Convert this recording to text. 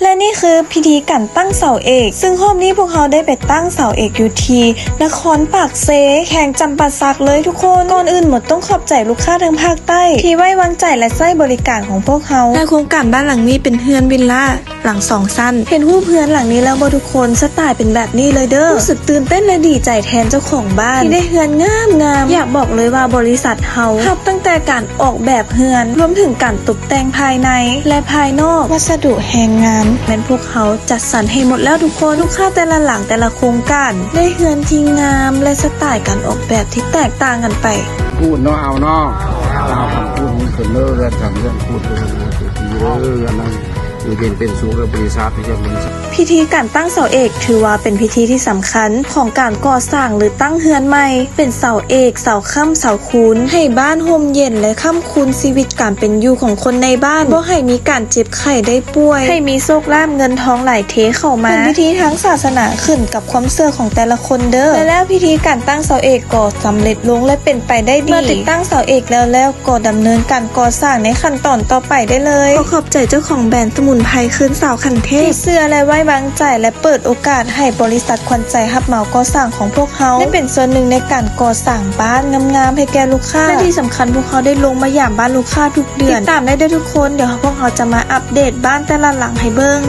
ແລະນີ້ຄືພິທີການຕັ້ງເສົາເອກ ຊຶ່ງຮອບນີ້ພວກເຮົາໄດ້ໄປຕັ້ງເສົາເອກຢູ່ທີ່ນະຄອນປາກເຊ ແຂວງຈຳປາສັກເລີຍທຸກຄົນ. ກ່ອນອື່ນໝົດຕ້ອງຂອບໃຈລູກຄ້າທາງພາກໃຕ້ທີ່ໄວ້ວາງໃຈ ແລະໃຊ້ບໍລິການຂອງພວກເຮົາ. ໃນໂຄງການບ້ານຫຼັງນີ້ເປັນເຮືອນວິລລາ ຫຼັງສອງຊັ້ນ. ເຫັນຮູບເຮືອນຫຼັງນີ້ແລ້ວບໍ່ທຸກຄົນ? ສະຕາຍເປັນແບບນີ້ເລີຍເດີ. ຮູ້ສຶກຕື່ນເຕັ້ນ ແລະ ດີໃຈແທນເຈົ້າຂອງບ້ານທີ່ໄດ້ເຮືອນງາມໆ. ຢາກບອກເລີຍວ່າບໍລິສັດເຮົາຮັບຕັ້ງແຕ່ການອອກແບບເຮືອນ ລວມເຖິງການຕົກແຕ່ງພາຍໃນ ແລະ ພາຍນອກ, ວັດສະດຸແຮງງານ ແມ່ນພວກເຮົາຈັດສັນໃຫ້ໝົດແລ້ວທຸກຄົນ. ລູກຄ້າແຕ່ລະຫຼັງ ແຕ່ລະໂຄງການ ໄດ້ເຮືອນທີ່ງາມ ແລະ ສະຕາຍການອອກແບບທີ່ແຕກຕ່າງກັນໄປ. ຂອບຄຸນເນາະ ເອົາເນາະ ເອົາ ຂອບຄຸນເພິ່ນເດີ ເຮືອນສາມເຮືອນ ຂອບຄຸນເພິ່ນເດີ ເຮືອນນັ້ນ ຢູ່ເຢັນເປັນສຸກ ແລະ ບໍລິສັດທີ່ເຮັດບໍລິສັດ. ພິທີການຕັ້ງເສົາເອກຖືວ່າເປັນພິທີທີ່ສຳຄັນຂອງການກໍ່ສ້າງ ຫຼື ຕັ້ງເຮືອນໃໝ່, ເປັນເສົາເອກ, ເສົາຄ້ຳ, ເສົາຄູນ ໃຫ້ບ້ານຮົ່ມເຢັນ ແລະ ຄ້ຳຄູນຊີວິດການເປັນຢູ່ຂອງຄົນໃນບ້ານ, ບໍ່ໃຫ້ມີການເຈັບໄຂ້ໄດ້ປ່ວຍ, ໃຫ້ມີໂຊກລາບເງິນທອງໄຫຼເທເຂົ້າມາ. ເປັນພິທີທາງສາສະໜາ ຂຶ້ນກັບຄວາມເຊື່ອຂອງແຕ່ລະຄົນເດີ. ແລະແລ້ວພິທີການຕັ້ງເສົາເອກກໍສຳເລັດລົງ ແລະ ເປັນໄປໄດ້ດີ. ເມື່ອຕິດຕັ້ງເສົາເອກແລ້ວແລ້ວ ກໍດຳເນີນການກໍ່ສ້າງໃນຂັ້ນຕອນຕໍ່ໄປໄດ້ເລີຍ. ຂໍຂອບໃຈເຈົ້າຂອງແບຣນສະໝຸນໄພຄືນ ສາວຂັນເທບ ທີ່ເຊື່ອ ແລະ ໄວ້ວາງໃຈ ແລະ ເປີດໂອກາດໃຫ້ບໍລິສັດຂວັນໃຈຮັບເໝົາກໍ່ສ້າງຂອງພວກເຮົາ ໄດ້ເປັນສ່ວນໜຶ່ງໃນການກໍ່ສ້າງບ້ານງາມໆໃຫ້ແກ່ລູກຄ້າ ແລະ ທີ່ສຳຄັນພວກເຮົາໄດ້ລົງມາຢາມບ້ານລູກຄ້າທຸກເດືອນ. ຕິດຕາມໄດ້ເດີທຸກຄົນ, ດຽວພວກເຮົາຈະມາອັບເດດບ້ານແຕ່ລະຫຼັງໃຫ້ເບິ່ງ.